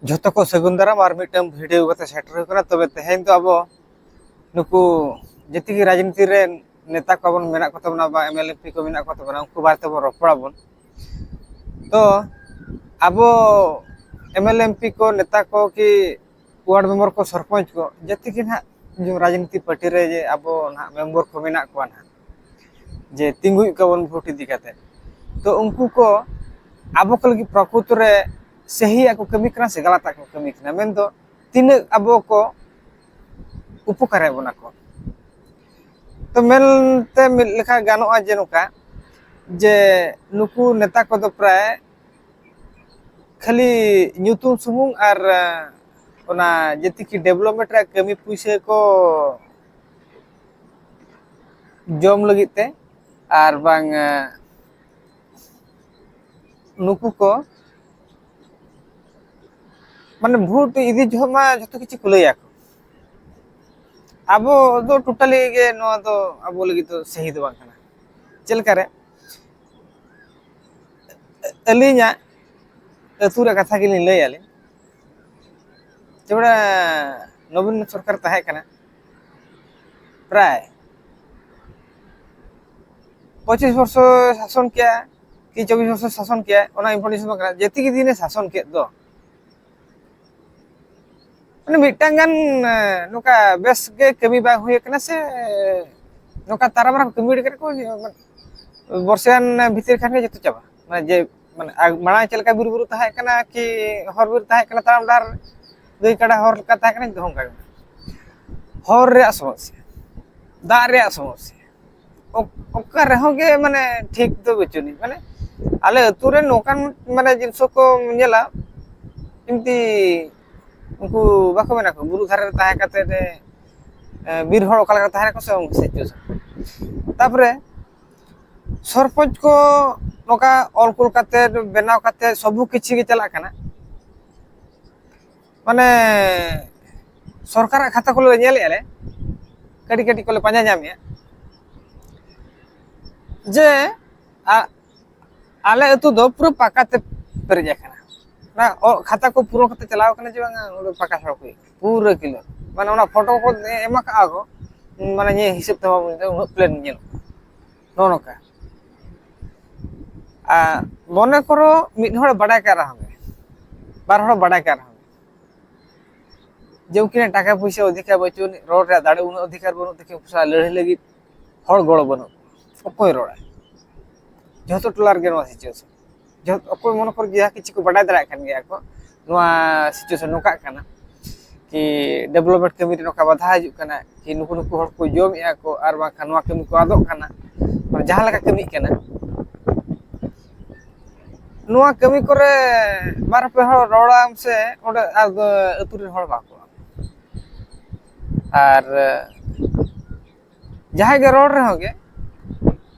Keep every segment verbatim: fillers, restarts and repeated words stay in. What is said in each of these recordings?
ᱡᱷᱚᱛᱚ ᱠᱚ ᱥᱟᱹᱜᱩᱱ ᱫᱟᱨᱟᱢ ᱟᱨ ᱢᱤᱫᱴᱟᱝ ᱵᱷᱤᱰᱤᱭᱳ ᱠᱟᱛᱮ ᱥᱮᱴᱮᱨ ᱦᱩᱭ ᱠᱟᱱᱟ᱾ ᱛᱚᱵᱮ ᱛᱮᱦᱮᱧ ᱫᱚ ᱟᱵᱚ ᱱᱩᱠᱩ ᱡᱮᱛᱮ ᱜᱮ ᱨᱟᱡᱽᱱᱤᱛᱤ ᱨᱮ ᱱᱮᱛᱟ ᱠᱚ ᱟᱵᱚ ᱢᱮᱱᱟᱜ ᱠᱚ ᱛᱟᱵᱚᱱᱟ ᱵᱟ ᱮᱢ ᱮᱞ ᱮᱢ ᱯᱤ ᱠᱚ ᱢᱮᱱᱟᱜ ᱠᱚ ᱛᱟᱵᱚᱱᱟ, ᱩᱱᱠᱩ ᱵᱟᱨᱮ ᱛᱮᱵᱚᱱ ᱨᱚᱯᱚᱲᱟᱵᱚᱱ᱾ ᱛᱚ ᱟᱵᱚ ᱮᱢ ᱮᱞ ᱮᱢ ᱯᱤ ᱠᱚ, ᱱᱮᱛᱟ ᱠᱚ ᱠᱤ ᱣᱟᱨᱰ ᱢᱮᱢᱵᱟᱨ ᱠᱚ, ᱥᱚᱨᱯᱚᱧᱪ ᱠᱚ, ᱡᱮᱛᱮ ᱜᱮ ᱱᱟᱦᱟᱜ ᱨᱟᱡᱽᱱᱤᱛᱤ ᱯᱟᱨᱴᱤ ᱨᱮ ᱡᱮ ᱟᱵᱚ ᱱᱟᱦᱟᱜ ᱢᱮᱢᱵᱚᱨ ᱠᱚ ᱢᱮᱱᱟᱜ ᱠᱚᱣᱟ ᱱᱟᱦᱟᱜ, ᱡᱮ ᱛᱤᱸᱜᱩᱭᱮᱫ ᱠᱚᱣᱟ ᱵᱚᱱ ᱵᱷᱳᱴ ᱤᱫᱤ ᱠᱟᱛᱮ, ᱛᱚ ᱩᱱᱠᱩ ᱠᱚ ᱟᱵᱚ ᱠᱚ ᱞᱟᱹᱜᱤᱫ ᱯᱨᱚᱠᱩᱛ ᱨᱮ ᱥᱟᱹᱦᱤᱭᱟᱜ ᱠᱚ ᱠᱟᱹᱢᱤ ᱠᱟᱱᱟ ᱥᱮ ᱜᱟᱞᱟᱛᱟᱜ ᱠᱚ ᱠᱟᱹᱢᱤ ᱠᱟᱱᱟ, ᱢᱮᱱᱫᱚ ᱛᱤᱱᱟᱹᱜ ᱟᱵᱚ ᱠᱚ ᱩᱯᱚᱠᱟᱨᱮᱫ ᱵᱚᱱᱟ ᱠᱚ᱾ ᱛᱚ ᱢᱮᱱᱛᱮ ᱢᱤᱫ ᱞᱮᱠᱟ ᱜᱟᱱᱚᱜᱼᱟ ᱡᱮ ᱱᱚᱝᱠᱟ, ᱡᱮ ᱱᱩᱠᱩ ᱱᱮᱛᱟ ᱠᱚᱫᱚ ᱯᱨᱟᱭ ᱠᱷᱟᱹᱞᱤ ᱧᱩᱛᱩᱢ ᱥᱩᱢᱩᱝ ᱟᱨ ᱚᱱᱟ ᱡᱮᱛᱤᱠᱤ ᱰᱮᱵᱷᱞᱚᱯᱢᱮᱱᱴ ᱨᱮᱭᱟᱜ ᱠᱟᱹᱢᱤ ᱯᱩᱭᱥᱟᱹ ᱠᱚ ᱡᱚᱢ ᱞᱟᱹᱜᱤᱫ ᱛᱮ, ᱟᱨ ᱵᱟᱝ ᱱᱩᱠᱩ ᱠᱚ ᱢᱟᱱᱮ ᱵᱷᱳᱴ ᱤᱫᱤ ᱡᱚᱦᱚᱜ ᱢᱟ ᱡᱷᱚᱛᱚ ᱠᱤᱪᱷᱩ ᱠᱚ ᱞᱟᱹᱭᱟ᱾ ᱟᱵᱚ ᱫᱚ ᱴᱳᱴᱟᱞᱤ ᱜᱮ ᱱᱚᱣᱟ ᱫᱚ ᱟᱵᱚ ᱞᱟᱹᱜᱤᱫ ᱫᱚ ᱥᱟᱹᱦᱤ ᱫᱚ ᱵᱟᱝ ᱠᱟᱱᱟ᱾ ᱪᱮᱫ ᱞᱮᱠᱟᱨᱮ ᱟᱹᱞᱤᱧᱟᱜ ᱟᱹᱛᱩ ᱨᱮ ᱠᱟᱛᱷᱟ ᱜᱮᱞᱤᱧ ᱞᱟᱹᱭᱟᱞᱤᱧ, ᱡᱮ ᱱᱚᱵᱤᱱ ᱥᱚᱨᱠᱟᱨ ᱛᱟᱦᱮᱸ ᱠᱟᱱᱟ, ᱯᱨᱟᱭ ᱯᱚᱸᱪᱤᱥ ᱵᱚᱨᱥᱚ ᱥᱟᱥᱚᱱ ᱠᱮᱜᱼᱟ ᱠᱤ ᱪᱚᱵᱵᱤᱥ ᱵᱚᱨᱥᱚ ᱥᱟᱥᱚᱱ ᱠᱮᱜᱼᱟ, ᱚᱱᱟ ᱤᱢᱯᱚᱨᱴᱮᱱᱥ ᱵᱟᱝ ᱠᱟᱱᱟ᱾ ᱡᱮᱛᱤᱠᱤ ᱫᱤᱱᱮ ᱥᱟᱥᱚᱱ ᱠᱮᱫ ᱫᱚ, ᱢᱟᱱᱮ ᱢᱤᱫᱴᱟᱝ ᱜᱟᱱ ᱱᱚᱝᱠᱟ ᱵᱮᱥ ᱜᱮ ᱠᱟᱹᱢᱤ ᱵᱟᱝ ᱦᱩᱭ ᱠᱟᱱᱟ ᱥᱮ ᱱᱚᱝᱠᱟ ᱛᱟᱨᱟᱢᱟᱨᱟᱢ ᱠᱟᱹᱢᱤ ᱠᱟᱱᱟ ᱠᱚ, ᱵᱚᱨᱥᱟᱭᱟᱱ ᱵᱷᱤᱛᱤᱨ ᱠᱷᱟᱱ ᱜᱮ ᱡᱚᱛᱚ ᱪᱟᱵᱟ᱾ ᱢᱟᱱᱮ ᱡᱮ ᱢᱟᱱᱮ ᱢᱟᱲᱟᱝ ᱪᱮᱫ ᱞᱮᱠᱟ ᱵᱤᱨ ᱵᱩᱨᱩ ᱛᱟᱦᱮᱸ ᱠᱟᱱᱟ ᱠᱤ ᱦᱚᱨ ᱵᱤᱨ ᱛᱟᱦᱮᱸ ᱠᱟᱱᱟ, ᱛᱟᱲᱟᱢ ᱰᱟᱦᱟᱨ ᱜᱟᱹᱭ ᱠᱟᱰᱟ ᱦᱚᱨ ᱞᱮᱠᱟ ᱛᱟᱦᱮᱸ ᱠᱟᱱᱟ, ᱚᱱᱠᱟ ᱜᱮ᱾ ᱦᱚᱨ ᱨᱮᱭᱟᱜ ᱥᱚᱢᱚᱥᱥᱟ, ᱫᱟᱜ ᱨᱮᱭᱟᱜ ᱥᱚᱢᱚᱥᱥᱟ, ᱚᱠᱟ ᱨᱮᱦᱚᱸ ᱜᱮ ᱢᱟᱱᱮ ᱴᱷᱤᱠ ᱫᱚ ᱵᱟᱹᱪᱩᱜ ᱟᱹᱱᱤᱡ᱾ ᱢᱟᱱᱮ ᱟᱞᱮ ᱟᱹᱛᱩ ᱨᱮ ᱱᱚᱝᱠᱟᱱ ᱢᱟᱱᱮ ᱡᱤᱱᱤᱥ ᱠᱚ ᱧᱮᱞᱟ, ᱮᱢᱛᱤ ᱩᱱᱠᱩ ᱵᱟᱠᱚ ᱢᱮᱱᱟ ᱠᱚ ᱵᱩᱨᱩ ᱫᱷᱟᱨᱮ ᱨᱮ ᱛᱟᱦᱮᱸ ᱠᱟᱛᱮ ᱵᱤᱨ ᱦᱚᱲ ᱚᱠᱟ ᱞᱮᱠᱟ ᱛᱟᱦᱮᱱᱟᱠᱚ ᱥᱮ ᱚᱱᱠᱟ ᱥᱤᱪᱩᱭᱮᱥᱚᱱ᱾ ᱛᱟᱨᱯᱚᱨᱮ ᱥᱚᱨᱯᱚᱧᱪ ᱠᱚ ᱱᱚᱝᱠᱟ ᱚᱞ ᱠᱩᱞ ᱠᱟᱛᱮ ᱵᱮᱱᱟᱣ ᱠᱟᱛᱮ ᱥᱚᱵ ᱠᱤᱪᱷᱩ ᱜᱮ ᱪᱟᱞᱟᱜ ᱠᱟᱱᱟ᱾ ᱢᱟᱱᱮ ᱥᱚᱨᱠᱟᱨᱟᱜ ᱠᱷᱟᱛᱟ ᱠᱚᱞᱮ ᱧᱮᱞᱮᱫᱼᱟ ᱞᱮ, ᱠᱟᱹᱴᱤᱡ ᱠᱟᱹᱴᱤᱡ ᱠᱚᱞᱮ ᱯᱟᱸᱡᱟ ᱧᱟᱢᱮᱫᱼᱟ ᱡᱮ ᱟᱞᱮ ᱟᱹᱛᱩ ᱫᱚ ᱯᱩᱨᱟᱹ ᱯᱟᱠᱟ ᱛᱮ ᱯᱮᱨᱮᱡ ᱟᱠᱟᱱᱟ᱾ ᱚᱱᱟ ᱚ-, ᱠᱷᱟᱛᱟ ᱠᱚ ᱯᱩᱨᱟᱹ ᱠᱟᱛᱮ ᱪᱟᱞᱟᱣ ᱠᱟᱱᱟ ᱡᱮ ᱵᱟᱝᱟ ᱚᱸᱰᱮ ᱯᱟᱠᱟ ᱥᱚᱲᱚᱠ ᱦᱩᱭᱩᱜ ᱠᱟᱱᱟ, ᱯᱩᱨᱟᱹ ᱠᱤᱞᱳ᱾ ᱢᱟᱱᱮ ᱚᱱᱟ ᱯᱷᱳᱴᱳ ᱠᱚ ᱮᱢ ᱟᱠᱟᱫᱼᱟ ᱠᱚ, ᱢᱟᱱᱮ ᱧᱮᱞ ᱦᱤᱥᱟᱹᱵ ᱛᱮ ᱵᱟᱵᱚᱱ ᱧᱮᱞ, ᱩᱱᱟᱹᱜ ᱯᱞᱮᱱ ᱧᱮᱞᱚᱜ ᱠᱟᱱᱟ᱾ ᱱᱚᱜᱼᱚ ᱱᱚᱝᱠᱟ᱾ ᱟᱨ ᱢᱚᱱᱮ ᱠᱚᱨᱚ ᱢᱤᱫ ᱦᱚᱲ ᱵᱟᱰᱟᱭ ᱠᱟᱜ ᱨᱮᱦᱚᱸ ᱜᱮ, ᱵᱟᱨ ᱦᱚᱲ ᱵᱟᱰᱟᱭ ᱠᱟᱜ ᱨᱮᱦᱚᱸ ᱜᱮ, ᱡᱮ ᱩᱱᱠᱤᱱᱟᱜ ᱴᱟᱠᱟ ᱯᱩᱭᱥᱟᱹ ᱚᱫᱷᱤᱠᱟᱨ ᱵᱟᱹᱪᱩᱜ ᱟᱹᱱᱤᱡ, ᱨᱚᱲ ᱨᱮᱭᱟᱜ ᱫᱟᱲᱮ ᱩᱱᱟᱹᱜ ᱚᱫᱷᱤᱠᱟᱨ ᱵᱟᱹᱱᱩᱜ ᱛᱟᱹᱠᱤᱱ, ᱥᱟᱞᱟ ᱞᱟᱹᱲᱦᱟᱹᱭ ᱞᱟᱹᱜᱤᱫ ᱦᱚᱲ ᱜᱚᱲᱚ ᱵᱟᱹᱱᱩᱜ ᱠᱚᱣᱟ᱾ ᱚᱠᱚᱭ ᱨᱚᱲᱟ? ᱡᱷᱚᱛᱚ ᱴᱚᱞᱟ ᱨᱮᱜᱮ ᱱᱚᱣᱟ ᱥᱤᱪᱩᱭᱮᱥᱚᱱ᱾ ᱡᱷᱚᱛᱚ, ᱚᱠᱚᱭ ᱢᱚᱱᱮ ᱠᱚᱨ ᱡᱟᱦᱟᱸ ᱠᱤᱪᱷᱩ ᱠᱚ ᱵᱟᱰᱟᱭ ᱫᱟᱲᱮᱭᱟᱜ ᱠᱟᱱ ᱜᱮᱭᱟ ᱠᱚ, ᱱᱚᱣᱟ ᱥᱤᱪᱩᱭᱮᱥᱚᱱ ᱱᱚᱝᱠᱟᱜ ᱠᱟᱱᱟ ᱠᱤ ᱰᱮᱵᱷᱞᱚᱯᱢᱮᱱᱴ ᱠᱟᱹᱢᱤ ᱨᱮ ᱱᱚᱝᱠᱟ ᱵᱟᱫᱷᱟ ᱦᱤᱡᱩᱜ ᱠᱟᱱᱟ ᱠᱤ ᱱᱩᱠᱩ ᱱᱩᱠᱩ ᱦᱚᱲ ᱠᱚ ᱡᱚᱢᱮᱫᱼᱟ ᱠᱚ ᱟᱨ ᱵᱟᱝᱠᱷᱟᱱ ᱱᱚᱣᱟ ᱠᱟᱹᱢᱤ ᱠᱚ ᱟᱫᱚᱜ ᱠᱟᱱᱟ, ᱡᱟᱦᱟᱸ ᱞᱮᱠᱟ ᱠᱟᱹᱢᱤᱜ ᱠᱟᱱᱟ᱾ ᱱᱚᱣᱟ ᱠᱟᱹᱢᱤ ᱠᱚᱨᱮ ᱵᱟᱨ ᱯᱮ ᱦᱚᱲ ᱨᱚᱲᱟᱢ ᱥᱮ ᱚᱸᱰᱮ ᱟᱨ ᱟᱹᱛᱩ ᱨᱮᱱ ᱦᱚᱲ ᱵᱟᱠᱚ᱾ ᱟᱨ ᱡᱟᱦᱟᱸᱭ ᱜᱮ ᱨᱚᱲ ᱨᱮᱦᱚᱸ ᱜᱮ,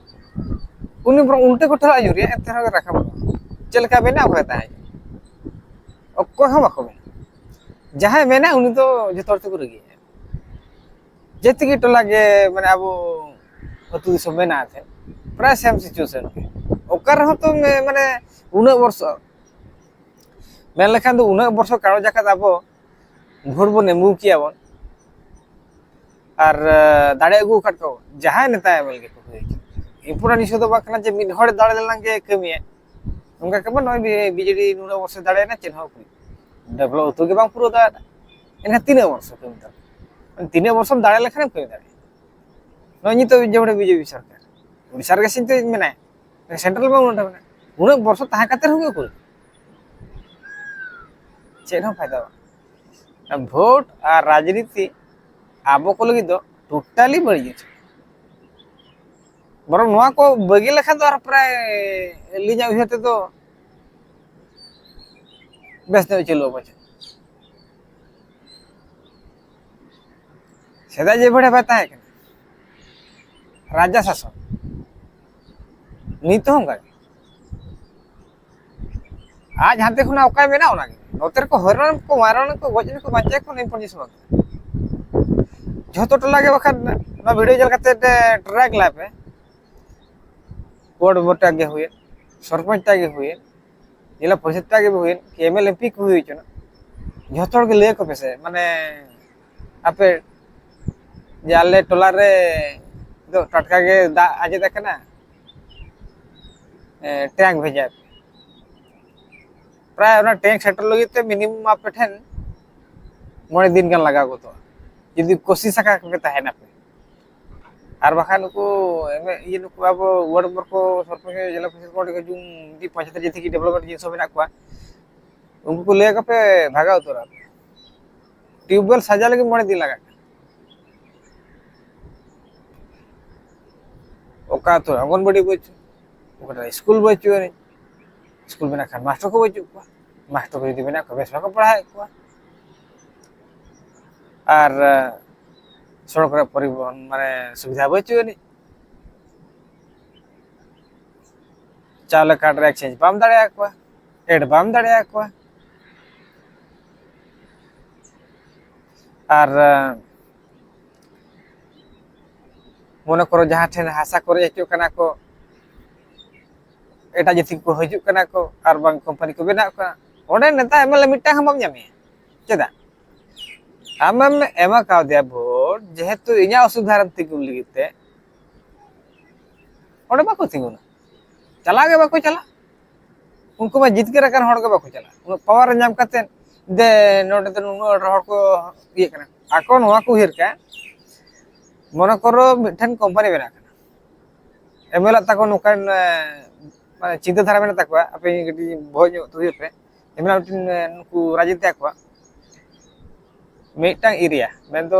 ᱩᱱᱤ ᱵᱚᱨᱚᱝ ᱩᱞᱴᱟᱹ ᱠᱚ ᱴᱷᱮᱞᱟᱣ ᱧᱩᱨᱮᱭᱟ, ᱮᱱᱛᱮ ᱨᱮᱦᱚᱸ ᱜᱮ ᱨᱟᱠᱟᱵᱚᱜᱼᱟ᱾ ᱪᱮᱫ ᱞᱮᱠᱟ ᱢᱮᱱᱟ ᱚᱱᱠᱟ ᱛᱟᱦᱮᱸ᱾ ᱚᱠᱚᱭ ᱦᱚᱸ ᱵᱟᱠᱚ ᱢᱮᱱᱟ᱾ ᱡᱟᱦᱟᱸᱭ ᱢᱮᱱᱟ ᱩᱱᱤ ᱫᱚ ᱡᱚᱛᱚ ᱦᱚᱲ ᱛᱮᱠᱚ ᱨᱟᱹᱜᱤᱭᱟ᱾ ᱡᱮᱛᱮ ᱜᱮ ᱴᱚᱞᱟ ᱜᱮ, ᱢᱟᱱᱮ ᱟᱵᱚ ᱟᱹᱛᱩ ᱫᱤᱥᱚᱢ ᱢᱮᱱᱟᱜᱼᱟ ᱥᱮ, ᱯᱨᱟᱭ ᱥᱮᱢ ᱥᱤᱪᱩᱭᱮᱥᱚᱱ ᱜᱮ᱾ ᱚᱠᱟ ᱨᱮᱦᱚᱸ ᱛᱚ ᱢᱮ-, ᱢᱟᱱᱮ ᱩᱱᱟᱹᱜ ᱵᱚᱨᱥᱚ, ᱢᱮᱱ ᱞᱮᱠᱷᱟᱱ ᱫᱚ ᱩᱱᱟᱹᱜ ᱵᱚᱨᱥᱚ ᱠᱟᱲᱚ ᱡᱟᱠᱟᱛ ᱟᱵᱚ ᱵᱷᱳᱴ ᱵᱚᱱ ᱮᱢ ᱠᱮᱭᱟ ᱵᱚᱱ, ᱟᱨ, ᱮ, ᱫᱟᱲᱮ ᱟᱹᱜᱩ ᱟᱠᱟᱫ ᱠᱚ ᱡᱟᱦᱟᱸᱭ ᱱᱮᱛᱟ ᱮᱢ ᱮᱞ ᱜᱮᱠᱚ ᱦᱩᱭ ᱦᱚᱪᱚ᱾ ᱤᱢᱯᱚᱨᱴᱮᱱᱴ ᱤᱥᱩ ᱫᱚ ᱵᱟᱝ ᱠᱟᱱᱟ ᱡᱮ ᱢᱤᱫ ᱦᱚᱲ ᱫᱟᱲᱮ ᱞᱮᱱᱟᱝ ᱜᱮ ᱠᱟᱹᱢᱤᱭᱟ᱾ ᱚᱱᱠᱟ ᱠᱟᱛᱮ ᱱᱚᱜᱼᱚᱭ ᱵᱤ-, ᱵᱤᱡᱮᱰᱤ ᱱᱩᱱᱟᱹᱜ ᱵᱚᱨᱥᱚ ᱫᱟᱲᱮᱭᱮᱱᱟ, ᱪᱮᱫ ᱦᱚᱸ ᱰᱮᱵᱷᱞᱚᱯ ᱩᱛᱟᱹᱨ ᱜᱮ ᱵᱟᱝ ᱯᱩᱨᱟᱹᱣ ᱫᱟᱲᱮᱭᱟᱜᱼᱟ᱾ ᱮᱱᱠᱷᱟᱱ ᱛᱤᱱᱟᱹᱜ ᱵᱚᱨᱥᱚ ᱠᱟᱹᱢᱤ ᱫᱟᱲᱮᱭᱟᱜᱼᱟ? ᱛᱤᱱᱟᱹᱜ ᱵᱚᱨᱥᱚᱢ ᱫᱟᱲᱮ ᱞᱮᱠᱷᱟᱱᱮᱢ ᱠᱟᱹᱢᱤ ᱫᱟᱲᱮᱭᱟᱜᱼᱟ᱾ ᱱᱚᱜᱼᱚᱭ ᱱᱤᱛᱚᱜ ᱡᱮᱢᱚᱱ ᱵᱤᱡᱮᱯᱤ ᱥᱚᱨᱠᱟᱨ, ᱩᱲᱤᱥᱥᱟ ᱨᱮᱜᱮ ᱪᱤᱱᱛᱟᱹ ᱢᱮᱱᱟᱭᱟ, ᱥᱮᱱᱴᱨᱟᱞ ᱵᱟᱝ ᱩᱱᱟᱹᱜ ᱢᱮᱱᱟᱜᱼᱟ᱾ ᱩᱱᱟᱹᱜ ᱵᱚᱨᱥᱚ ᱛᱟᱦᱮᱸ ᱠᱟᱛᱮ ᱨᱮᱦᱚᱸ ᱜᱮ ᱩᱠᱩᱨ? ᱪᱮᱫ ᱦᱚᱸ ᱯᱷᱟᱭᱫᱟ ᱵᱟᱝ᱾ ᱵᱷᱳᱴ ᱟᱨ ᱨᱟᱡᱽᱱᱤᱛᱤ ᱟᱵᱚ ᱠᱚ ᱞᱟᱹᱜᱤᱫ ᱫᱚ ᱴᱳᱴᱟᱞᱤ ᱵᱟᱹᱲᱤᱡ ᱡᱤᱱᱤᱥ᱾ ᱵᱚᱨᱚᱝ ᱱᱚᱣᱟ ᱠᱚ ᱵᱟᱹᱜᱤ ᱞᱮᱠᱷᱟᱱ ᱫᱚ ᱟᱨ ᱯᱨᱟᱭ ᱟᱹᱞᱤᱧᱟᱜ ᱩᱭᱦᱟᱹᱨ ᱛᱮᱫᱚ ᱵᱮᱥ ᱧᱚᱜ ᱪᱟᱹᱞᱩᱜᱼᱟ ᱯᱟᱪᱮ᱾ ᱥᱮᱫᱟᱭ ᱡᱮ ᱵᱷᱟᱵᱮ ᱵᱟᱭ ᱛᱟᱦᱮᱸ ᱠᱟᱱᱟ ᱨᱟᱡᱟ ᱥᱟᱥᱚᱱ, ᱱᱤᱛ ᱦᱚᱸ ᱚᱱᱠᱟ ᱜᱮ᱾ ᱟᱡ ᱦᱟᱱᱛᱮ ᱠᱷᱚᱱᱟᱜ ᱚᱠᱟᱭ ᱢᱮᱱᱟ ᱚᱱᱟᱜᱮ᱾ ᱱᱚᱛᱮ ᱨᱮᱠᱚ ᱦᱚᱭᱨᱟᱱ ᱠᱚ, ᱢᱟᱨᱟᱱ ᱠᱚ, ᱜᱚᱡ ᱨᱮᱱ ᱠᱚ, ᱵᱟᱧᱪᱟᱣ ᱠᱚ, ᱤᱢᱯᱚᱨᱴᱮᱱᱥ ᱵᱟᱝ ᱠᱟᱱᱟ᱾ ᱡᱷᱚᱛᱚ ᱴᱚᱞᱟ ᱜᱮ ᱵᱟᱠᱷᱟᱱ ᱱᱚᱣᱟ ᱵᱷᱤᱰᱤᱭᱳ ᱧᱮᱞ ᱠᱟᱛᱮ ᱴᱨᱟᱭ ᱞᱟᱭ ᱯᱮ᱾ ᱣᱟᱨᱰ ᱢᱮᱢᱵᱟᱨ ᱴᱟᱜ ᱜᱮ ᱦᱩᱭᱮᱱ, ᱥᱚᱨᱯᱚᱧᱪ ᱴᱟᱜ ᱜᱮ ᱦᱩᱭᱮᱱ, ᱡᱮᱞᱟ ᱯᱚᱨᱤᱥᱚᱫ ᱜᱮ ᱦᱩᱭᱮᱱ, ᱮᱢ ᱮᱞ ᱮᱢ ᱯᱤ ᱠᱚ ᱦᱩᱭ ᱦᱚᱪᱚᱱᱟ, ᱡᱷᱚᱛᱚ ᱦᱚᱲ ᱜᱮ ᱞᱟᱹᱭ ᱟᱠᱚ ᱯᱮᱥᱮ, ᱢᱟᱱᱮ ᱟᱯᱮ ᱡᱮ ᱟᱞᱮ ᱴᱚᱞᱟ ᱨᱮ ᱫᱚ ᱴᱟᱴᱠᱟ ᱜᱮ ᱫᱟᱜ ᱟᱸᱡᱮᱫ ᱟᱠᱟᱱᱟ, ᱴᱮᱝᱠ ᱵᱷᱮᱡᱟ ᱯᱮ᱾ ᱯᱨᱟᱭ ᱚᱱᱟ ᱴᱮᱝᱠ ᱥᱮᱴᱮᱨ ᱞᱟᱹᱜᱤᱫ ᱛᱮ ᱢᱤᱱᱤᱢᱟᱢ ᱟᱯᱮ ᱴᱷᱮᱱ ᱢᱚᱬᱮ ᱫᱤᱱ ᱜᱟᱱ ᱞᱟᱜᱟᱣ ᱜᱚᱫᱚᱜᱼᱟ, ᱡᱩᱫᱤ ᱠᱳᱥᱤᱥ ᱟᱠᱟ ᱯᱮ ᱛᱟᱦᱮᱱᱟᱯᱮ᱾ ᱟᱨ ᱵᱟᱠᱷᱟᱱ ᱱᱩᱠᱩ ᱮᱢ ᱮ-, ᱤᱭᱟᱹ ᱱᱩᱠᱩ ᱟᱵᱚ ᱣᱟᱨᱰ ᱢᱮᱢᱵᱟᱨ ᱠᱚ, ᱥᱚᱨᱯᱚᱧᱪ, ᱡᱮᱞᱟ ᱯᱚᱨᱤᱥᱚᱫ ᱠᱚ ᱚᱸᱰᱮ ᱠᱚ ᱡᱩᱢ ᱢᱤᱫᱴᱤᱡ ᱯᱚᱧᱪᱟᱭᱮᱛ ᱨᱮ ᱡᱮᱛᱮ ᱠᱤ ᱰᱮᱵᱷᱞᱚᱯᱢᱮᱱᱴ ᱡᱤᱱᱤᱥ ᱦᱚᱸ ᱢᱮᱱᱟᱜ ᱠᱚᱣᱟ, ᱩᱱᱠᱩ ᱠᱚ ᱞᱟᱹᱭ ᱟᱠᱚ ᱯᱮ ᱵᱷᱟᱜᱟᱣ ᱩᱛᱟᱹᱨᱚᱜ ᱟᱯᱮ᱾ ᱴᱤᱭᱩᱵᱽᱣᱮᱞ ᱥᱟᱡᱟᱣ ᱞᱟᱹᱜᱤᱫ ᱢᱚᱬᱮ ᱫᱤᱱ ᱞᱟᱜᱟᱜ ᱠᱟᱱᱟ᱾ ᱚᱠᱟ ᱟᱹᱛᱩ ᱨᱮ ᱚᱝᱜᱚᱱᱵᱟᱲᱤ ᱵᱟᱹᱪᱩᱜ, ᱚᱠᱟ ᱨᱮ ᱥᱠᱩᱞ ᱵᱟᱹᱪᱩᱜ ᱟᱹᱱᱤᱡ, ᱥᱠᱩᱞ ᱢᱮᱱᱟᱜ ᱠᱷᱟᱱ ᱢᱟᱥᱴᱟᱨ ᱠᱚ ᱵᱟᱹᱪᱩᱜ ᱠᱚᱣᱟ, ᱢᱟᱥᱴᱟᱨ ᱠᱚ ᱡᱩᱫᱤ ᱢᱮᱱᱟᱜ ᱠᱚᱣᱟ ᱵᱮᱥ ᱵᱟᱠᱚ ᱯᱟᱲᱦᱟᱣᱮᱫ ᱠᱚᱣᱟ, ᱟᱨ ᱥᱚᱲᱚᱠ ᱨᱮ ᱯᱚᱨᱤᱵᱚᱦᱚᱱ ᱢᱟᱱᱮ ᱥᱩᱵᱤᱫᱷᱟ ᱵᱟᱹᱪᱩᱜ ᱟᱹᱱᱤᱡ, ᱪᱟᱣᱞᱮ ᱠᱟᱨᱰ ᱨᱮ ᱮᱠᱥᱪᱮᱧᱡᱽ ᱵᱟᱢ ᱫᱟᱲᱮᱭᱟᱠᱚᱣᱟ, ᱮᱰ ᱵᱟᱢ ᱫᱟᱲᱮᱭᱟᱠᱚᱣᱟ᱾ ᱟᱨ ᱢᱚᱱᱮ ᱠᱚᱨᱚ ᱡᱟᱦᱟᱸ ᱴᱷᱮᱱ ᱦᱟᱥᱟ ᱠᱚ ᱨᱮᱡ ᱦᱚᱪᱚᱜ ᱠᱟᱱᱟ ᱠᱚ, ᱮᱴᱟᱜ ᱡᱟᱹᱛᱤ ᱠᱚ ᱦᱤᱡᱩᱜ ᱠᱟᱱᱟ ᱠᱚ ᱟᱨ ᱵᱟᱝ ᱠᱳᱢᱯᱟᱱᱤ ᱠᱚ ᱵᱮᱱᱟᱜ ᱠᱟᱱᱟ, ᱚᱸᱰᱮ ᱱᱮᱛᱟ ᱮᱢ ᱮᱞ ᱮ ᱢᱤᱫᱴᱟᱝ ᱦᱚᱸ ᱵᱟᱢ ᱧᱟᱢᱮᱭᱟ᱾ ᱪᱮᱫᱟᱜ? ᱟᱢᱮᱢ ᱮᱢᱟ ᱠᱟᱣᱫᱮᱭᱟ ᱵᱷᱳᱴ, ᱡᱮᱦᱮᱛᱩ ᱤᱧᱟᱹᱜ ᱚᱥᱩᱵᱤᱫᱷᱟ ᱨᱮᱢ ᱛᱤᱸᱜᱩᱱ ᱞᱟᱹᱜᱤᱫ ᱛᱮ, ᱚᱸᱰᱮ ᱵᱟᱠᱚ ᱛᱤᱸᱜᱩᱱᱟ, ᱪᱟᱞᱟᱜ ᱜᱮ ᱵᱟᱠᱚ ᱪᱟᱞᱟᱜ᱾ ᱩᱱᱠᱩ ᱢᱟ ᱡᱤᱛᱠᱟᱹᱨ ᱟᱠᱟᱱ ᱦᱚᱲ ᱜᱮ ᱵᱟᱠᱚ ᱪᱟᱞᱟᱜ᱾ ᱩᱱᱟᱹᱜ ᱯᱟᱣᱟᱨ ᱧᱟᱢ ᱠᱟᱛᱮ ᱫᱮ ᱱᱚᱰᱮ ᱫᱚ ᱱᱩᱱᱟᱹᱜ ᱦᱚᱲ ᱠᱚ ᱤᱭᱟᱹᱜ ᱠᱟᱱᱟ᱾ ᱟᱠᱚ ᱱᱚᱣᱟ ᱠᱚ ᱩᱭᱦᱟᱹᱨ ᱠᱟᱜᱼᱟ, ᱢᱚᱱᱮ ᱠᱚᱨᱚ ᱢᱤᱫᱴᱷᱮᱱ ᱠᱳᱢᱯᱟᱱᱤ ᱵᱮᱱᱟᱜ ᱠᱟᱱᱟ, ᱮᱢ ᱮᱞ ᱮ ᱛᱟᱠᱚ ᱱᱚᱝᱠᱟᱱ, ᱮ, ᱢᱟᱱᱮ ᱪᱤᱱᱛᱟᱹ ᱫᱷᱟᱨᱟ ᱢᱮᱱᱟᱜ ᱛᱟᱠᱚᱣᱟ, ᱟᱯᱮ ᱠᱟᱹᱴᱤᱡ ᱵᱚᱦᱚᱜ ᱧᱚᱜ ᱩᱭᱦᱟᱹᱨ ᱯᱮ᱾ ᱮᱢ ᱮᱞ ᱮ ᱢᱤᱫᱴᱮᱱ, ᱮ, ᱱᱩᱠᱩ ᱨᱟᱡᱽᱱᱤᱛᱤ ᱟᱠᱚᱣᱟᱜ ᱢᱤᱫᱴᱟᱝ ᱮᱨᱤᱭᱟ ᱢᱮᱱᱫᱚ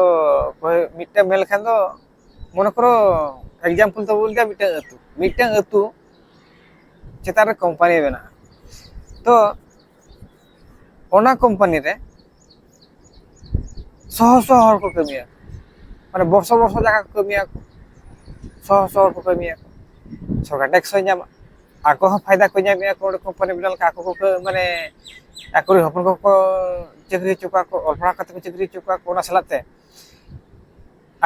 ᱚᱠᱚᱭ ᱢᱤᱫᱴᱟᱝ ᱢᱮᱱ ᱞᱮᱠᱷᱟᱱ ᱫᱚ, ᱢᱚᱱᱮ ᱠᱚᱨᱚ ᱮᱠᱡᱟᱢᱯᱚᱞ ᱛᱟᱵᱚ ᱵᱚᱞᱛᱮ ᱢᱤᱫᱴᱟᱝ ᱟᱹᱛᱩ, ᱢᱤᱫᱴᱟᱝ ᱟᱹᱛᱩ ᱪᱮᱛᱟᱱ ᱨᱮ ᱠᱳᱢᱯᱟᱱᱤ ᱢᱮᱱᱟᱜᱼᱟ᱾ ᱛᱚ ᱚᱱᱟ ᱠᱳᱢᱯᱟᱱᱤ ᱨᱮ ᱥᱚᱦᱚ ᱥᱚᱦᱚ ᱦᱚᱲ ᱠᱚ ᱠᱟᱹᱢᱤᱭᱟ, ᱢᱟᱱᱮ ᱵᱚᱨᱥᱚ ᱵᱚᱨᱥᱚ ᱡᱟᱭᱜᱟ ᱠᱚ ᱠᱟᱹᱢᱤᱭᱟ ᱠᱚ, ᱥᱚᱦᱚ ᱥᱚᱦᱚ ᱦᱚᱲ ᱠᱚ ᱠᱟᱹᱢᱤᱭᱟ ᱠᱚ, ᱥᱚᱨᱠᱟᱨ ᱴᱮᱠᱥ ᱦᱚᱸᱭ ᱧᱟᱢᱟ, ᱟᱠᱚ ᱦᱚᱸ ᱯᱷᱟᱭᱫᱟ ᱠᱚ ᱧᱟᱢᱮᱫᱼᱟ ᱠᱚ ᱚᱸᱰᱮ ᱠᱳᱢᱯᱟᱱᱤ ᱵᱮᱱᱟᱣ ᱞᱮᱠᱷᱟᱱ᱾ ᱟᱠᱚ ᱠᱚ ᱠᱟᱹ-, ᱢᱟᱱᱮ ᱟᱠᱚᱨᱮᱱ ᱦᱚᱯᱚᱱ ᱠᱚᱠᱚ ᱪᱟᱹᱠᱨᱤ ᱦᱚᱪᱚ ᱠᱚᱣᱟ ᱠᱚ, ᱚᱞ ᱯᱟᱲᱦᱟᱣ ᱠᱟᱛᱮ ᱠᱚ ᱪᱟᱹᱠᱨᱤ ᱦᱚᱪᱚ ᱠᱚᱣᱟ ᱠᱚ, ᱚᱱᱟ ᱥᱟᱞᱟᱜ ᱛᱮ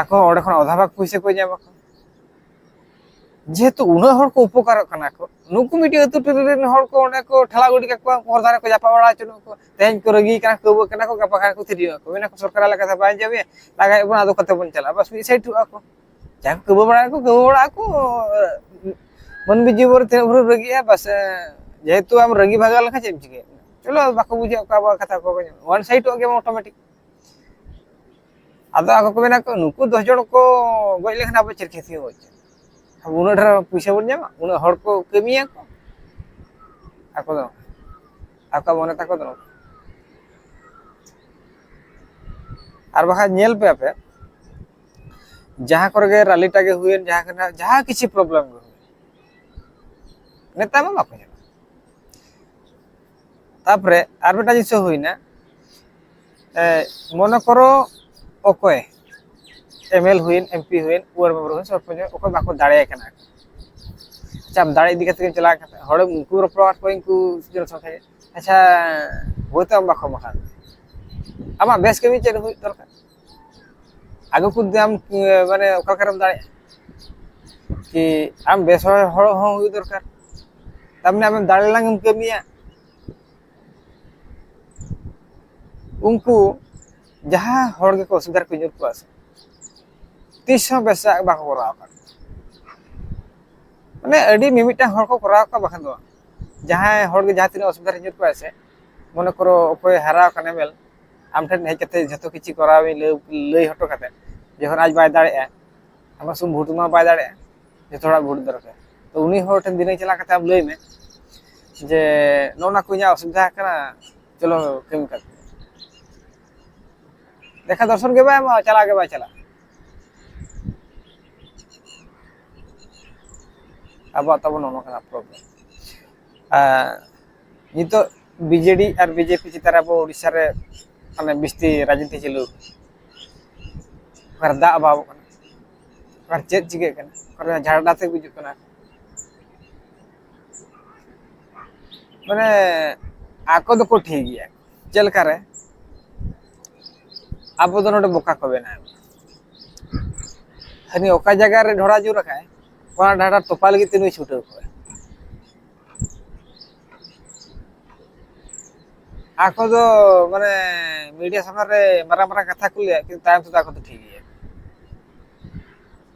ᱟᱠᱚ ᱦᱚᱸ ᱚᱸᱰᱮ ᱠᱷᱚᱱ ᱚᱫᱷᱟ ᱵᱷᱟᱜᱽ ᱯᱩᱭᱥᱟᱹ ᱠᱚ ᱧᱟᱢᱟ ᱠᱚ᱾ ᱡᱮᱦᱮᱛᱩ ᱩᱱᱟᱹᱜ ᱦᱚᱲ ᱠᱚ ᱩᱯᱚᱠᱟᱨᱚᱜ ᱠᱟᱱᱟ ᱠᱚ, ᱱᱩᱠᱩ ᱢᱤᱫᱴᱤᱡ ᱟᱹᱛᱩ ᱴᱚᱞᱟ ᱨᱮᱱ ᱦᱚᱲ ᱠᱚ ᱚᱸᱰᱮ ᱠᱚ ᱴᱷᱮᱞᱟᱣ ᱜᱤᱰᱤ ᱠᱟᱠᱚᱣᱟ, ᱦᱚᱨ ᱫᱷᱟᱨᱮ ᱠᱚ ᱡᱟᱯᱟᱜ ᱵᱟᱲᱟ ᱦᱚᱪᱚ ᱠᱚ, ᱛᱮᱦᱮᱧ ᱠᱚ ᱨᱟᱹᱜᱤ ᱠᱟᱱᱟ, ᱠᱟᱹᱣᱵᱟᱹᱜ ᱠᱟᱱᱟ ᱠᱚ, ᱜᱟᱯᱟ ᱠᱷᱟᱱ ᱠᱚ ᱛᱷᱤᱨᱤᱭᱟᱹᱜ ᱟᱠᱚ, ᱢᱮᱱᱟ ᱠᱚ ᱥᱚᱨᱠᱟᱨ ᱟᱞᱮ ᱠᱟᱛᱷᱟ ᱵᱟᱭ ᱟᱸᱡᱚᱢᱮᱫ, ᱞᱟᱜᱟᱭᱮᱫ ᱵᱚᱱᱟ, ᱟᱫᱚ ᱠᱟᱛᱮ ᱵᱚᱱ ᱪᱟᱞᱟᱜᱼᱟ, ᱵᱟᱥ ᱢᱤᱫ ᱥᱟᱭᱤᱰᱚᱜᱼᱟ ᱠᱚ᱾ ᱡᱟᱦᱟᱸ ᱠᱚ ᱠᱟᱹᱣᱵᱟᱹ ᱵᱟᱲᱟᱭᱟ ᱠᱚ, ᱠᱟᱹᱣᱵᱟᱹ ᱵᱟᱲᱟᱜ ᱟᱠᱚ᱾ ᱢᱟᱹᱱᱢᱤ ᱡᱤᱵᱚᱱ ᱨᱮ ᱛᱤᱱᱟᱹᱜ ᱵᱷᱳᱨ ᱨᱟᱹᱜᱤᱜᱼᱟ, ᱵᱟᱥ, ᱡᱮᱦᱮᱛᱩ ᱟᱢ ᱨᱟᱹᱜᱤ ᱵᱷᱟᱜᱟᱣ ᱞᱮᱠᱷᱟᱱ ᱪᱮᱫ ᱮᱢ ᱪᱤᱠᱟᱹᱭᱟ? ᱪᱚᱞᱚ, ᱵᱟᱠᱚ ᱵᱩᱡᱷᱟᱹᱣ ᱠᱚᱣᱟ ᱟᱵᱚᱣᱟᱜ ᱠᱟᱛᱷᱟ ᱠᱚ, one side ᱚᱜ ᱜᱮ ᱚᱴᱳᱢᱮᱴᱤᱠ᱾ ᱟᱫᱚ ᱟᱠᱚ ᱠᱚ ᱢᱮᱱᱟ ᱠᱚ, ᱱᱩᱠᱩ ᱫᱚᱥ ᱡᱚᱱ ᱠᱚ ᱜᱚᱡ ᱞᱮᱠᱷᱟᱱ ᱟᱵᱚ ᱪᱮᱫ ᱠᱷᱮᱛᱤ ᱦᱩᱭᱩᱜᱼᱟ? ᱟᱵᱚ ᱩᱱᱟᱹᱜ ᱰᱷᱮᱨ ᱯᱩᱭᱥᱟᱹ ᱵᱚᱱ ᱧᱟᱢᱟ, ᱩᱱᱟᱹᱜ ᱦᱚᱲ ᱠᱚ ᱠᱟᱹᱢᱤᱭᱟ ᱠᱚ, ᱟᱠᱚ ᱫᱚ, ᱟᱠᱚᱣᱟᱜ ᱢᱚᱱᱮ ᱛᱟᱠᱚ ᱫᱚ᱾ ᱟᱨ ᱵᱟᱠᱷᱟᱡ ᱧᱮᱞ ᱯᱮ ᱟᱯᱮ, ᱡᱟᱦᱟᱸ ᱠᱚᱨᱮ ᱜᱮ ᱨᱟᱞᱤ ᱴᱟ ᱜᱮ ᱦᱩᱭᱮᱱ, ᱡᱟᱦᱟᱸ ᱠᱚᱨᱮ ᱡᱟᱦᱟᱸ ᱠᱤᱪᱷᱩ ᱯᱨᱚᱵᱞᱮᱢ ᱜᱮ ᱦᱩᱭᱮᱱ, ᱱᱮᱛᱟ ᱢᱟ ᱵᱟᱠᱚ ᱧᱟᱢᱟ᱾ ᱛᱟᱯᱚᱨᱮ ᱟᱨ ᱢᱤᱫᱴᱟᱝ ᱡᱤᱱᱤᱥ ᱦᱩᱭᱱᱟ, ᱮ, ᱢᱚᱱᱮ ᱠᱚᱨᱚ ᱚᱠᱚᱭ ᱮᱢ ᱮᱞ ᱦᱩᱭᱮᱱ, ᱮᱢ ᱯᱤ ᱦᱩᱭᱮᱱ, ᱣᱟᱨᱰ ᱢᱮᱢᱵᱟᱨ ᱦᱩᱭᱮᱱ, ᱥᱚᱨᱯᱚᱧᱪ ᱦᱩᱭᱮᱱ, ᱚᱠᱚᱭ ᱵᱟᱠᱚ ᱫᱟᱲᱮᱭᱟᱭ ᱠᱟᱱᱟ᱾ ᱟᱪᱪᱷᱟ, ᱟᱢ ᱫᱟᱲᱮ ᱤᱫᱤ ᱠᱟᱛᱮ ᱜᱮᱢ ᱪᱟᱞᱟᱣ ᱠᱟᱛᱮ ᱦᱚᱲᱮᱢ ᱩᱱᱠᱩ ᱨᱚᱯᱚᱲ ᱠᱚ, ᱩᱱᱠᱩ ᱡᱚᱱᱚᱥᱚᱝᱠᱷᱟ, ᱟᱪᱪᱷᱟ, ᱦᱳᱭᱛᱳ ᱟᱢ ᱵᱟᱠᱚ ᱮᱢᱟ ᱠᱟᱫ ᱢᱮᱭᱟ᱾ ᱟᱢᱟᱜ ᱵᱮᱥ ᱠᱟᱹᱢᱤ ᱪᱮᱫ ᱦᱩᱭᱩᱜ ᱫᱚᱨᱠᱟᱨ? ᱟᱹᱜᱩ ᱠᱚ ᱟᱢ, ᱢᱟᱱᱮ, ᱚᱠᱟ ᱞᱮᱠᱟᱨᱮᱢ ᱫᱟᱲᱮᱭᱟᱜᱼᱟ? ᱠᱤ ᱟᱢ ᱵᱮᱥ ᱦᱚᱲ, ᱦᱚᱲ ᱦᱚᱸ ᱦᱩᱭᱩᱜ ᱫᱚᱨᱠᱟᱨ᱾ ᱛᱟᱨ ᱢᱟᱱᱮ ᱟᱢᱮᱢ ᱫᱟᱲᱮ ᱞᱟᱝ ᱮᱢ ᱠᱟᱹᱢᱤᱭᱟ᱾ ᱩᱱᱠᱩ ᱡᱟᱦᱟᱸ ᱦᱚᱲ ᱜᱮᱠᱚ ᱚᱥᱩᱵᱤᱫᱷᱟ ᱨᱮᱠᱚ ᱧᱩᱨ ᱠᱚᱜᱼᱟ ᱥᱮ, ᱛᱤᱥ ᱦᱚᱸ ᱵᱮᱥᱟᱜ ᱵᱟᱠᱚ ᱠᱚᱨᱟᱣ ᱟᱠᱟᱫ᱾ ᱢᱟᱱᱮ, ᱟᱹᱰᱤ ᱢᱤᱢᱤᱫᱴᱟᱝ ᱦᱚᱲ ᱠᱚ ᱠᱚᱨᱟᱣ ᱟᱠᱟᱫ, ᱵᱟᱠᱷᱟᱱ ᱫᱚ ᱵᱟᱝ᱾ ᱡᱟᱦᱟᱸᱭ ᱦᱚᱲ ᱜᱮ ᱡᱟᱦᱟᱸ ᱛᱤᱱᱟᱹᱜ ᱚᱥᱩᱵᱤᱫᱷᱟ ᱨᱮ ᱧᱩᱨ ᱠᱚᱜᱼᱟᱭ ᱥᱮ, ᱢᱚᱱᱮ ᱠᱚᱨᱚ ᱚᱠᱚᱭ ᱦᱟᱨᱟ ᱟᱠᱟᱱ ᱮᱢ ᱮᱞ, ᱟᱢ ᱴᱷᱮᱱ ᱦᱮᱡ ᱠᱟᱛᱮ ᱡᱷᱚᱛᱚ ᱠᱤᱪᱷᱩ ᱠᱚᱨᱟᱣᱤᱧ ᱞᱟᱹᱭ, ᱞᱟᱹᱭ ᱦᱚᱴᱚ ᱠᱟᱛᱮ, ᱡᱚᱠᱷᱚᱱ ᱟᱡ ᱵᱟᱭ ᱫᱟᱲᱮᱭᱟᱜᱼᱟ, ᱟᱢᱟᱜ ᱥᱩᱢ ᱵᱷᱳᱴ ᱮᱢᱟ ᱵᱟᱭ ᱫᱟᱲᱮᱭᱟᱜᱼᱟ, ᱡᱚᱛᱚ ᱦᱚᱲᱟᱜ ᱵᱷᱳᱴ ᱫᱚᱨᱠᱟᱨ᱾ ᱛᱚ ᱩᱱᱤ ᱦᱚᱲ ᱴᱷᱮᱱ ᱫᱤᱱᱟᱹᱢ ᱪᱟᱞᱟᱣ ᱠᱟᱛᱮ ᱟᱢ ᱞᱟᱹᱭ ᱢᱮ ᱡᱮ, "ᱱᱚᱜᱼᱚ ᱱᱚᱣᱟ ᱠᱚ ᱤᱧᱟᱹᱜ ᱚᱥᱩᱵᱤᱫᱷᱟ ᱠᱟᱱᱟ, ᱪᱚᱞᱚ ᱠᱟᱹᱢᱤ ᱠᱟᱜ ᱯᱮ᱾" ᱫᱮᱠᱷᱟ ᱫᱚᱨᱥᱚᱱ ᱜᱮ ᱵᱟᱭ ᱮᱢᱟ, ᱪᱟᱞᱟᱣ ᱜᱮ ᱵᱟᱭ ᱪᱟᱞᱟᱜᱼᱟ᱾ ᱟᱵᱚᱣᱟᱜ ᱛᱟᱵᱚ ᱱᱚᱜᱼᱚ ᱱᱚᱝᱠᱟᱱᱟᱜ ᱯᱨᱚᱵᱞᱮᱢ᱾ ᱟᱨ ᱱᱤᱛᱚᱜ ᱵᱤᱡᱮᱰᱤ ᱟᱨ ᱵᱤᱡᱮᱯᱤ ᱪᱮᱛᱟᱱ ᱨᱮ ᱟᱵᱚ ᱩᱲᱤᱥᱥᱟ ᱨᱮ ᱢᱟᱱᱮ ᱵᱤᱥᱛᱤ ᱨᱟᱡᱽᱱᱤᱛᱤ ᱪᱟᱹᱞᱩ ᱟᱠᱟᱱᱟ᱾ ᱚᱠᱟᱨᱮ ᱫᱟᱜ ᱚᱵᱷᱟᱵᱚᱜ ᱠᱟᱱᱟ, ᱚᱠᱟᱨᱮ ᱪᱮᱫ ᱪᱤᱠᱟᱹᱜ ᱠᱟᱱᱟ, ᱚᱠᱟᱨᱮ ᱡᱷᱟᱨᱱᱟ ᱛᱮ ᱜᱩᱡᱩᱜ ᱠᱟᱱᱟ᱾ ᱢᱟᱱᱮ ᱟᱠᱚ ᱫᱚᱠᱚ ᱴᱷᱤᱠ ᱜᱮᱭᱟ᱾ ᱪᱮᱫ ᱞᱮᱠᱟᱨᱮ? ᱟᱵᱚ ᱫᱚ ᱱᱚᱰᱮ ᱵᱚᱠᱟ ᱠᱚ ᱵᱮᱱᱟᱣ᱾ ᱦᱟᱹᱱᱤ ᱚᱠᱟ ᱡᱟᱭᱜᱟ ᱨᱮ ᱰᱷᱚᱲᱟ ᱡᱩᱨ ᱟᱠᱟᱫ, ᱚᱱᱟ ᱰᱟᱦᱟᱨ ᱛᱚᱯᱟ ᱞᱟᱹᱜᱤᱫ ᱛᱮ ᱱᱩᱭ ᱪᱷᱩᱴᱟᱹᱣ ᱠᱚᱜᱼᱟ᱾ ᱟᱠᱚ ᱫᱚ ᱢᱟᱱᱮ ᱢᱤᱰᱤᱭᱟ ᱥᱟᱢᱟᱝ ᱨᱮ ᱢᱟᱨᱟᱝ ᱢᱟᱨᱟᱝ ᱠᱟᱛᱷᱟ ᱠᱚ ᱞᱟᱹᱭᱟ, ᱠᱤᱱᱛᱩ ᱛᱟᱭᱚᱢ ᱛᱮᱫᱚ ᱟᱠᱚ ᱫᱚ ᱴᱷᱤᱠ ᱜᱮᱭᱟ᱾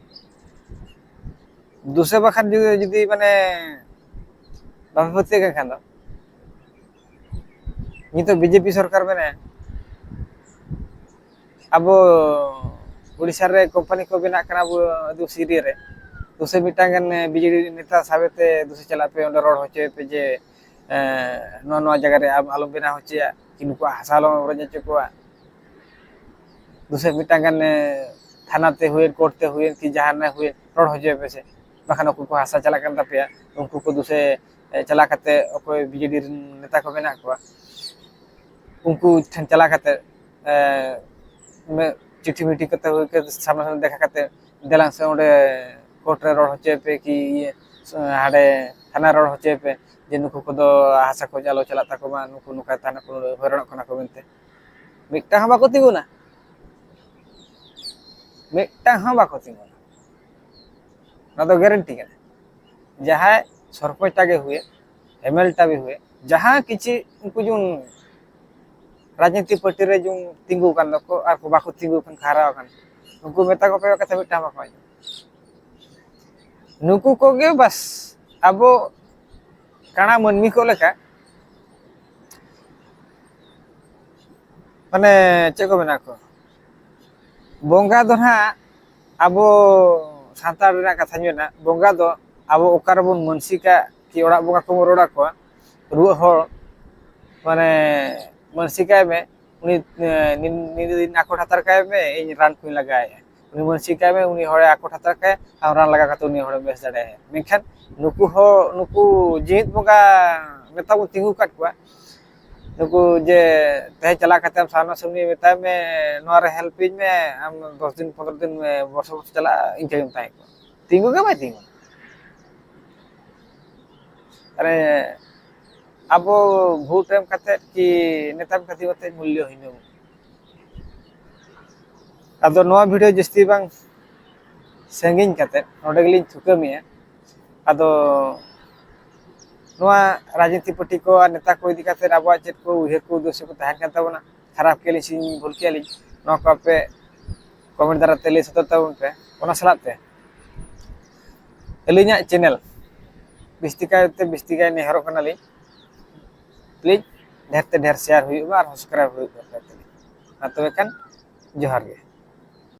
ᱫᱩᱥᱮ ᱵᱟᱠᱷᱟᱱ ᱡᱩᱫᱤ, ᱡᱩᱫᱤ ᱢᱟᱱᱮ ᱵᱟᱯᱮ ᱯᱟᱹᱛᱭᱟᱹᱜ ᱠᱟᱱ ᱠᱷᱟᱱ ᱫᱚ, ᱱᱤᱛᱚᱜ ᱵᱤᱡᱮᱯᱤ ᱥᱚᱨᱠᱟᱨ ᱢᱮᱱᱟᱭᱟ, ᱟᱵᱚ ᱩᱲᱤᱥᱥᱟ ᱨᱮ ᱠᱳᱢᱯᱟᱱᱤ ᱠᱚ ᱵᱮᱱᱟᱜ ᱠᱟᱱᱟ ᱟᱵᱚ ᱟᱹᱫᱤᱵᱟᱹᱥᱤ ᱮᱨᱤᱭᱟ ᱨᱮ, ᱫᱩᱥᱮ ᱢᱤᱫᱴᱟᱝ ᱜᱟᱱ ᱵᱤᱡᱮᱰᱤ ᱱᱮᱛᱟ ᱥᱟᱵᱮ ᱛᱮ ᱫᱩᱥᱮ ᱪᱟᱞᱟᱜ ᱯᱮ, ᱚᱸᱰᱮ ᱨᱚᱲ ᱦᱚᱪᱚᱭ ᱯᱮ ᱡᱮ ᱮᱸ, ᱱᱚᱣᱟ ᱱᱚᱣᱟ ᱡᱟᱭᱜᱟ ᱨᱮ ᱟᱞᱚ, ᱟᱞᱚᱢ ᱵᱮᱱᱟᱣ ᱦᱚᱪᱚᱭᱟ, ᱠᱤ ᱱᱩᱠᱩᱣᱟᱜ ᱦᱟᱥᱟ ᱟᱞᱚᱢ ᱨᱮᱡ ᱦᱚᱪᱚ ᱠᱚᱣᱟ᱾ ᱫᱩᱥᱮ ᱢᱤᱫᱴᱟᱝ ᱜᱟᱱ ᱮ, ᱛᱷᱟᱱᱟ ᱛᱮ ᱦᱩᱭᱮᱱ, ᱠᱳᱨᱴ ᱛᱮ ᱦᱩᱭᱮᱱ, ᱠᱤ ᱡᱟᱦᱟᱱᱟᱜ ᱦᱩᱭᱮᱱ, ᱨᱚᱲ ᱦᱚᱪᱚᱭ ᱯᱮ ᱥᱮ᱾ ᱵᱟᱠᱷᱟᱱ ᱩᱱᱠᱩ ᱠᱚ ᱦᱟᱥᱟ ᱪᱟᱞᱟᱜ ᱠᱟᱱ ᱛᱟᱯᱮᱭᱟ, ᱩᱱᱠᱩ ᱠᱚ ᱫᱩᱥᱮ ᱮ, ᱪᱟᱞᱟᱣ ᱠᱟᱛᱮ ᱚᱠᱚᱭ ᱵᱤᱡᱮᱰᱤ ᱨᱮᱱ ᱱᱮᱛᱟ ᱠᱚ ᱢᱮᱱᱟᱜ ᱠᱚᱣᱟ, ᱩᱱᱠᱩ ᱴᱷᱮᱱ ᱪᱟᱞᱟᱣ ᱠᱟᱛᱮ ᱮ, ᱢᱮ-, ᱪᱤᱴᱷᱤ ᱢᱤᱴᱷᱤ ᱠᱟᱛᱮ ᱦᱩᱭ ᱠᱟᱛᱮ ᱥᱟᱢᱱᱟ ᱥᱟᱢᱱᱤ ᱫᱮᱠᱷᱟ ᱠᱟᱛᱮ, ᱫᱮᱞᱟᱝ ᱥᱮ ᱚᱸᱰᱮ ᱠᱳᱨᱴ ᱨᱮ ᱨᱚᱲ ᱦᱚᱪᱚᱭ ᱯᱮ ᱠᱤ ᱤᱭᱟᱹ, ᱦᱟᱸᱰᱮ ᱛᱷᱟᱱᱟ ᱨᱚᱲ ᱦᱚᱪᱚᱭ ᱯᱮ ᱡᱮ ᱱᱩᱠᱩ ᱠᱚᱫᱚ ᱦᱟᱥᱟ ᱠᱚ ᱟᱞᱚ ᱪᱟᱞᱟᱜ ᱛᱟᱠᱚ ᱢᱟ, ᱱᱩᱠᱩ ᱱᱚᱝᱠᱟ ᱛᱟᱦᱮᱱᱟ ᱠᱚ, ᱦᱚᱭᱨᱟᱱᱚᱜ ᱠᱟᱱᱟ ᱠᱚ ᱢᱮᱱᱛᱮ᱾ ᱢᱤᱫᱴᱟᱝ ᱦᱚᱸ ᱵᱟᱠᱚ ᱛᱤᱸᱜᱩᱱᱟ, ᱢᱤᱫᱴᱟᱝ ᱦᱚᱸ ᱵᱟᱠᱚ ᱛᱤᱸᱜᱩᱱᱟ᱾ ᱚᱱᱟ ᱫᱚ ᱜᱮᱨᱮᱱᱴᱤ ᱠᱟᱱᱟ᱾ ᱡᱟᱦᱟᱸᱭ ᱥᱚᱨᱯᱚᱧᱪ ᱴᱟᱜᱮ ᱦᱩᱭᱮᱱ, ᱮᱢᱮᱞᱮ ᱴᱟᱜᱮ ᱦᱩᱭᱮᱱ, ᱡᱟᱦᱟᱸ ᱠᱤᱪᱷᱤ ᱩᱱᱠᱩ ᱡᱩᱱ ᱨᱟᱡᱽᱱᱤᱛᱤ ᱯᱟᱨᱴᱤ ᱨᱮ ᱡᱩᱱ ᱛᱤᱸᱜᱩ ᱟᱠᱟᱱ ᱫᱚᱠᱚ ᱟᱨ ᱠᱚ ᱵᱟᱠᱚ ᱛᱤᱸᱜᱩ ᱟᱠᱟᱱ, ᱠᱚ ᱦᱟᱨᱟᱣ ᱟᱠᱟᱱ, ᱩᱱᱠᱩ ᱢᱮᱛᱟ ᱠᱚ ᱯᱮ ᱠᱟᱛᱷᱟ ᱢᱤᱫᱴᱟᱝ ᱵᱟᱠᱚ ᱟᱸᱡᱚᱢᱟ᱾ ᱱᱩᱠᱩ ᱠᱚᱜᱮ ᱵᱟᱥ ᱟᱵᱚ ᱠᱟᱬᱟ ᱢᱟᱹᱱᱢᱤ ᱠᱚ ᱞᱮᱠᱟ, ᱢᱟᱱᱮ ᱪᱮᱫ ᱠᱚ ᱢᱮᱱᱟ ᱠᱚ, ᱵᱚᱸᱜᱟ ᱫᱚ ᱱᱟᱦᱟᱜ ᱟᱵᱚ ᱥᱟᱱᱛᱟᱲ ᱨᱮᱱᱟᱜ ᱠᱟᱛᱷᱟᱧ ᱢᱮᱱᱟ, ᱵᱚᱸᱜᱟ ᱫᱚ ᱟᱵᱚ ᱚᱠᱟ ᱨᱮᱵᱚᱱ ᱢᱟᱹᱱᱥᱤᱠᱟ ᱠᱤ ᱚᱲᱟᱜ ᱵᱚᱸᱜᱟ ᱠᱚᱵᱚᱱ ᱨᱚᱲ ᱟᱠᱚᱣᱟ, ᱨᱩᱣᱟᱹᱜ ᱦᱚᱲ, ᱢᱟᱱᱮ ᱢᱟᱹᱱᱥᱤᱠᱟᱭ ᱢᱮ, ᱩᱱᱤ ᱮ, ᱱᱤᱱ-, ᱱᱤᱱᱟᱹᱜ ᱫᱤᱱ ᱟᱠᱚᱴ ᱦᱟᱛᱟᱲ ᱠᱟᱭ ᱢᱮ, ᱤᱧ ᱨᱟᱱ ᱠᱚᱧ ᱞᱟᱜᱟᱣᱮᱭᱟ᱾ ᱩᱱᱤ ᱢᱟᱹᱱᱥᱤᱠᱟᱭ ᱢᱮ, ᱩᱱᱤ ᱦᱚᱲᱮ ᱟᱠᱚᱴ ᱦᱟᱛᱟᱲ ᱠᱟᱭᱟ, ᱟᱢ ᱨᱟᱱ ᱞᱟᱜᱟᱣ ᱠᱟᱛᱮ ᱩᱱᱤ ᱦᱚᱲᱮᱢ ᱵᱮᱥ ᱫᱟᱲᱮᱭᱟᱭᱟ᱾ ᱢᱮᱱᱠᱷᱟᱱ ᱱᱩᱠᱩ ᱦᱚᱸ, ᱱᱩᱠᱩ ᱡᱤᱣᱤᱫ ᱵᱚᱸᱜᱟ ᱢᱮᱛᱟ ᱵᱚᱱ ᱛᱤᱸᱜᱩ ᱟᱠᱟᱫ ᱠᱚᱣᱟ, ᱱᱩᱠᱩ ᱡᱮ ᱛᱮᱦᱮᱧ ᱪᱟᱞᱟᱣ ᱠᱟᱛᱮ ᱟᱢ ᱥᱟᱢᱱᱟ ᱥᱟᱢᱱᱤ ᱢᱮᱛᱟᱭ ᱢᱮ, "ᱱᱚᱣᱟ ᱨᱮ ᱦᱮᱞᱯ ᱤᱧ ᱢᱮ", ᱟᱢ ᱫᱚᱥ ᱫᱤᱱ, ᱯᱚᱱᱨᱚ ᱫᱤᱱ, ᱵᱚᱨᱥᱚ ᱵᱚᱨᱥᱚ ᱪᱟᱞᱟᱜᱼᱟ, ᱤᱱᱠᱟᱹ ᱜᱮᱢ ᱛᱟᱦᱮᱸ ᱠᱚᱜᱼᱟ, ᱛᱤᱸᱜᱩ ᱜᱮ ᱵᱟᱭ ᱛᱤᱸᱜᱩᱱᱟ᱾ ᱟᱨᱮ, ᱟᱵᱚ ᱵᱷᱳᱴ ᱮᱢ ᱠᱟᱛᱮ ᱠᱤ ᱱᱮᱛᱟ ᱮᱢ ᱠᱟᱛᱮ ᱠᱟᱛᱮ ᱢᱩᱞᱞᱚ ᱦᱤᱱᱟᱹ᱾ ᱟᱫᱚ ᱱᱚᱣᱟ ᱵᱷᱤᱰᱤᱭᱳ ᱡᱟᱹᱥᱛᱤ ᱵᱟᱝ ᱥᱟᱺᱜᱤᱧ ᱠᱟᱛᱮ ᱱᱚᱰᱮ ᱜᱮᱞᱤᱧ ᱛᱷᱩᱠᱟᱹᱢᱮᱜᱼᱟ᱾ ᱟᱫᱚ ᱱᱚᱣᱟ ᱨᱟᱡᱽᱱᱤᱛᱤ ᱯᱟᱹᱴᱤ ᱠᱚ ᱟᱨ ᱱᱮᱛᱟ ᱠᱚ ᱤᱫᱤ ᱠᱟᱛᱮ ᱟᱵᱚᱣᱟᱜ ᱪᱮᱫ ᱠᱚ ᱩᱭᱦᱟᱹᱨ ᱠᱚ ᱩᱫᱽᱫᱮᱥᱥᱚ ᱠᱚ ᱛᱟᱦᱮᱱ ᱠᱟᱱ ᱛᱟᱵᱚᱱᱟ, ᱠᱷᱟᱨᱟᱯ ᱠᱮᱜᱼᱟ ᱞᱤᱧ ᱥᱮ ᱵᱷᱩᱞ ᱠᱮᱜᱼᱟ ᱞᱤᱧ, ᱱᱚᱣᱟ ᱠᱚ ᱟᱯᱮ ᱠᱚᱢᱮᱱᱴ ᱫᱟᱨᱟᱭ ᱛᱮ ᱞᱟᱹᱭ ᱥᱚᱫᱚᱨ ᱛᱟᱵᱚᱱ ᱯᱮ᱾ ᱚᱱᱟ ᱥᱟᱞᱟᱜ ᱛᱮ ᱟᱹᱞᱤᱧᱟᱜ ᱪᱮᱱᱮᱞ ᱵᱤᱥᱛᱤ ᱠᱟᱭᱛᱮ ᱵᱤᱥᱛᱤ ᱠᱟᱭ ᱱᱮᱦᱚᱨᱚᱜ ᱠᱟᱱᱟᱞᱤᱧ, ᱯᱞᱤᱡᱽ ᱰᱷᱮᱨ ᱛᱮ ᱰᱷᱮᱨ ᱥᱮᱭᱟᱨ ᱦᱩᱭᱩᱜ ᱢᱟ ᱟᱨ ᱥᱟᱵᱥᱠᱨᱟᱭᱤᱵ ᱦᱩᱭᱩᱜ ᱫᱚᱨᱠᱟᱨ ᱛᱟᱹᱞᱤᱧ᱾ ᱢᱟ ᱛᱚᱵᱮ ᱠᱷᱟᱱ ᱡᱚᱦᱟᱨ ᱜᱮ᱾